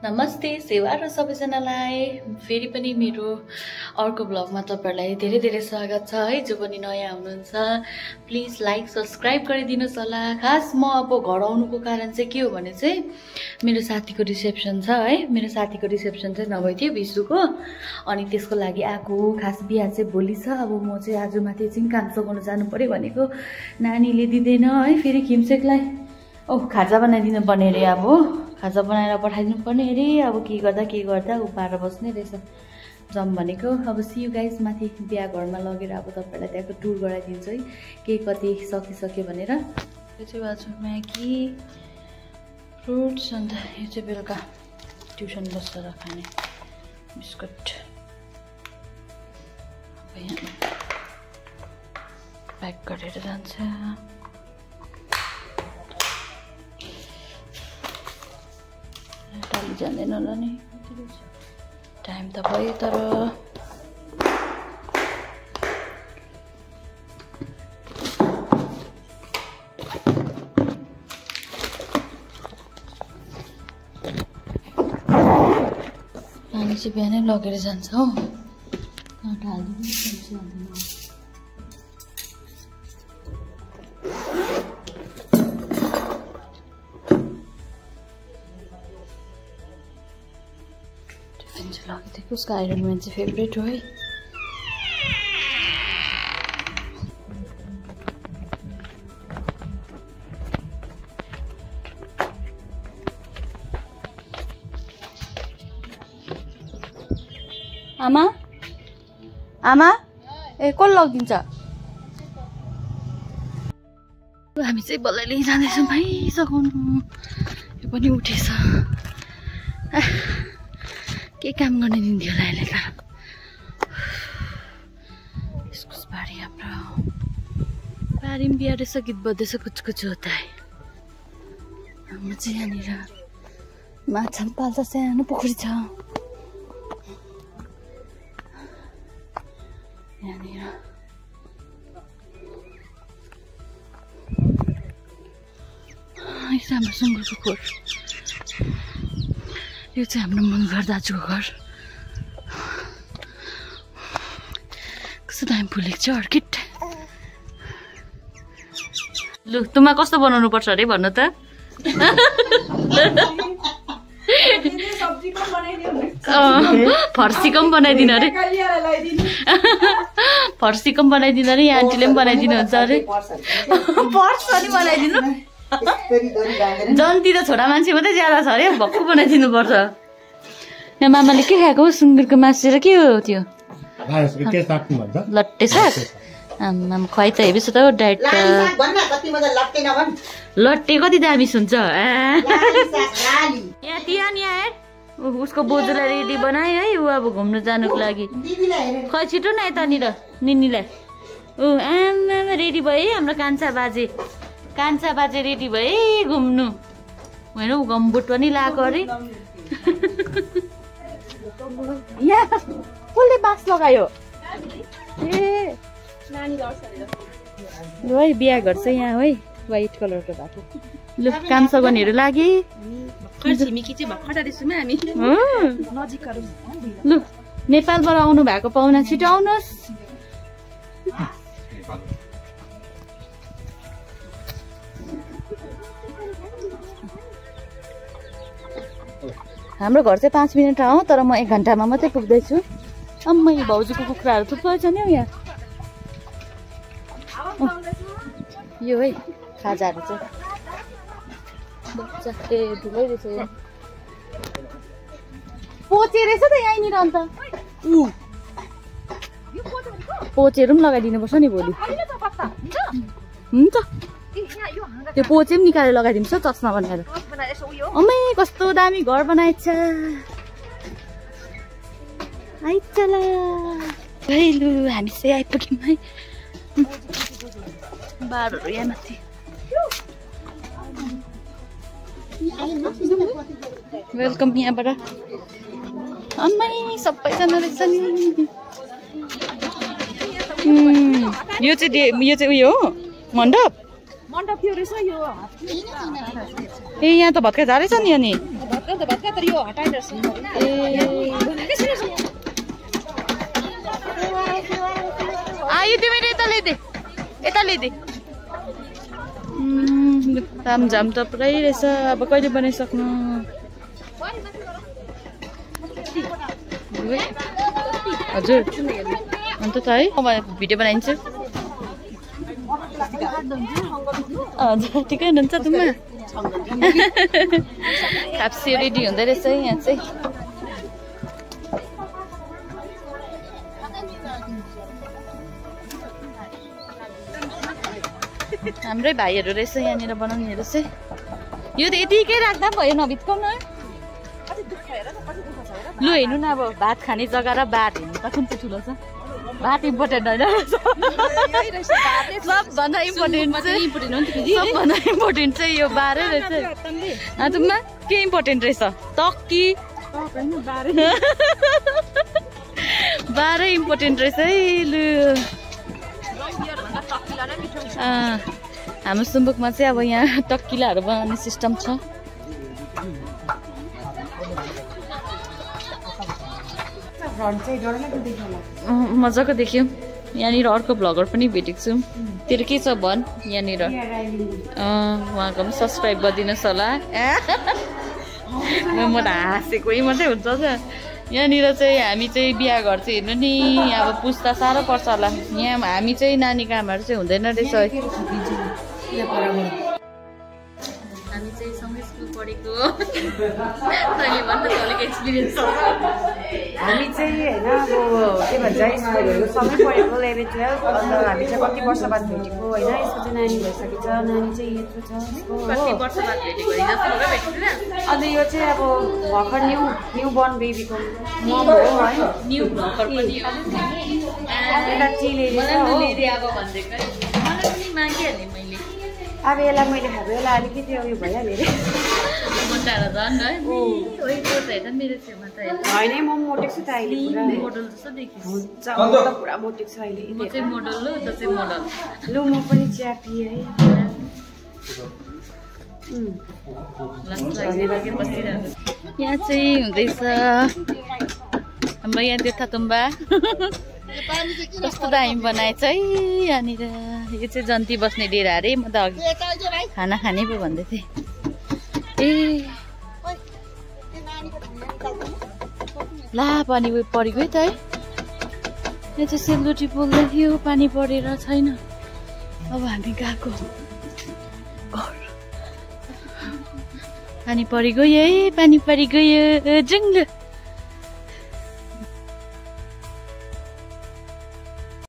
नमस्ते सेवा र सबैजनालाई फेरि पनि मेरो अर्को ब्लगमा तपाईहरुलाई धेरै धेरै स्वागत छ है। जो पनि नयाँ हुनुहुन्छ प्लिज लाइक सब्स्क्राइब गरिदिनुस् होला। खास म अब घर आउनुको कारण चाहिँ के हो भने चाहिँ मेरो साथीको रिसेप्सन छ है। मेरो साथीको रिसेप्सन चाहिँ नभइ थियो बिसुको, अनि त्यसको लागि आएको। खास बिहा चाहिँ भोलि छ। अब म चाहिँ आज माथि एकछिन काम सघाउन जानु पर्यो भनेको, नानीले दिँदैन है। फेरि खिमसेकलाई खाजा बनाइदिनु पर्ने रे। अब खाजा बनाएर पठाइदिनु पर्ने अरे। अब के गर्दा उपाएर बस्ने रहेछ जम भनेको। अब सी यु गाइज माथि बिहा घरमा लगेर अब तपाईहरुलाई त्यहाँको टुर गराइदिन्छु है, के कति सकिसक्यो भनेर। यो चाहिँ आज म्यागी फ्रुट्स, अन्त यो चाहिँ बेलुका ट्युसन बसेर खाने बिस्कुट। अब यहाँ प्याक गरेर जान्छ। टाली जाँदैन होला नि, टाइम त भयो तर पानी चाहिँ बिहानै लगेर जान्छ हो। उसको आइरन म्यान चाहिँ फेभरेट हो है। आमा आमा ए कसले लगिदिन्छ? हामी चाहिँ बल्लै जाँदैछौँ भाइ सघाउनु। यो पनि उठेछ, के काम गर्ने दिन्थ्यो होला यसले त। इस्कुस बारी हाम्रो बारी पनि बिहा रहेछ, गीत बज्दैछ कुछ कुछ होता है। हाम्रो चाहिँ यहाँनिर माछा पनि पाल्छ, सानो पोखरी छ यहाँनिर। यो चाहिँ हाम्रो सुँगुरको खोर। यो चाहिँ हाम्रो मङ्गर दाजुको घर। कस्तो दामी फुलेको छ अर्किड। लु तुमा कस्तो बनाउनु पर्छ अरे भन्नु त। फर्सीको पनि बनाइदिनु अरे, फर्सीको पनि बनाइदिनु अरे। यहाँ आन्टीले पनि बनाइदिनु हुन्छ अरे। पर्स पनि बनाइदिनु। जन्ती त छोरा मान्छे मात्रै ज्यादा छ अरे, भक्कु बनाइदिनु पर्छ। यहाँ मामाले के खाएको? सुँगुरको मासु र के हो त्यो? लट्टे साग। आमा खुवाइ त हेबी छ त डाइट त। लट्टे कति दामी सुन्छ। यहाँ तिहान यहाँ उसको बोजूलाई रेडी बनाए है। ऊ अब घुम्नु जानुको लागि। खै छिटो न यतानिर निनीलाई। आमा रेडी भयो है हाम्रो कान्छा बाजे। कान्छा बाजे रेडी भए घुम्नु। होइन ऊ गम्बुट पनि लगाएको अरे। यहाँ कसले बास लगायो? ए लु है बिहा घर चाहिँ यहाँ है, व्हाइट कलरको भएको। लु काम सगनीहरू लागे। लु नेपालबाट आउनु भएको पाहुना छिटो आउनुहोस्। हाम्रो घर चाहिँ 5 मिनट हो, तर म 1 घन्टामा मात्रै पुग्दैछु। अम्मै भाउजूको कुखुराहरू थुप्रो छ नि हौ यहाँ। यो है खाजाहरू चाहिँ बच्चा ए ठुलै रहेछ। पोचे रहेछ त यहीँनिर। अन्त पोचेहरू पनि लगाइदिनु पर्छ नि भोलि। हुन्छ त्यो पोचे पनि निकालेर लगाइदिन्छ चस्मा बनाएर। अम्मै कस्तो दामी घर बनाएछ। आइचला लु हामी चाहिँ आइपुग्यौँ है। बारहरू यहाँ माथि। वेलकम यहाँबाट। अम्मै सबैजना रहेछ नि। यो चाहिँ उयो हो मण्डप। मण्डप थियो रहेछ यो ए यहाँ त भत्का झारै छ नि अनि भत्का तर यो हटाइर रहेछ आयो तिमी यता ल्याइदे तामझाम त पुरै रहेछ अब कहिले बनाइसक्नु हजुर अन्त त है म भिडियो बनाइन्छु हजुर ठिकै हुनुहुन्छ तुम्मा खाप्सी रेडी हुँदै रहेछ यहाँ चाहिँ हाम्रै भाइहरू रहेछ यहाँनिर बनाउनेहरू चाहिँ यो त यतिकै राख्दा भयो नभित्काउनु लु हेर्नु न अब भात खाने जग्गा र बार हेर्नु त कुन चाहिँ ठुलो छ भात इम्पोर्टेन्ट होइन सबभन्दा इम्पोर्टेन्ट चाहिँ यो बारै रहेछ तुममा के इम्पोर्टेन्ट रहेछ टक्की बारै इम्पोर्टेन्ट रहेछ है लु हाम्रो सुम्बुकमा चाहिँ अब यहाँ टक्किलाहरू बनाउने सिस्टम छ मजाको देख्यो यहाँनिर अर्को भ्लगर पनि भेटेको छु तेरो के छ भन् यहाँनिर उहाँको पनि सब्सक्राइब गरिदिनुहोस् होला म त हाँसेकै मात्रै हुन्छ यहाँनिर चाहिँ हामी चाहिँ बिहा घर चाहिँ हेर्नु नि अब पुस्ता साह्रो पर्छ होला यहाँ हामी चाहिँ नानीको आमाहरू चाहिँ हुँदैन रहेछ हामी चाहिँ सँगै स्कुल पढेको तैँले भन्दा अलिक एक्सपिरियन्स हामी चाहिँ होइन अब के भन्छ स्कुलहरू सँगै पढेको 11 12 अन्त हामी चाहिँ कति वर्ष बाद भेटेको होइन यसको चाहिँ नानी भइसकेको छ नानी चाहिँ यत्रो छ कति वर्ष बाद भेटेको अन्त यो चाहिँ अब भर्खर न्यू बर्न बेबीको मम हो है न्यू भर्खर पनि यता चिले अब भन्दैकै मलाई पनि मागिहालेँ मैले अब यसलाई मैले खाएको यसलाई अलिकति उयो भइहाल्यो अरे मोटाएर झन् है मेरो छेउमा त होइन म मोटेको छु त अहिले मोडल जस्तो देखिस हुन्छ पुरा मोटेको छु अहिले म चाहिँ मोडल हो त चाहिँ मोडल लु म पनि चिया पिएँ है यहाँ चाहिँ हुँदैछ हाम्रो यहाँ तीर्थतुम्बा कस्तो दामी बनाएछ है यहाँनिर यो चाहिँ जन्ती बस्ने डेरा अरे म त अघि खाना खाने पो भन्दै थिएँ ए ला पानी परेको है त है यहाँ चाहिँ सेलरोटी पोल्दै थियो पानी परेर छैन अब हामी गएको घर पानी परिगयो है पानी परिगयो जुङ्गो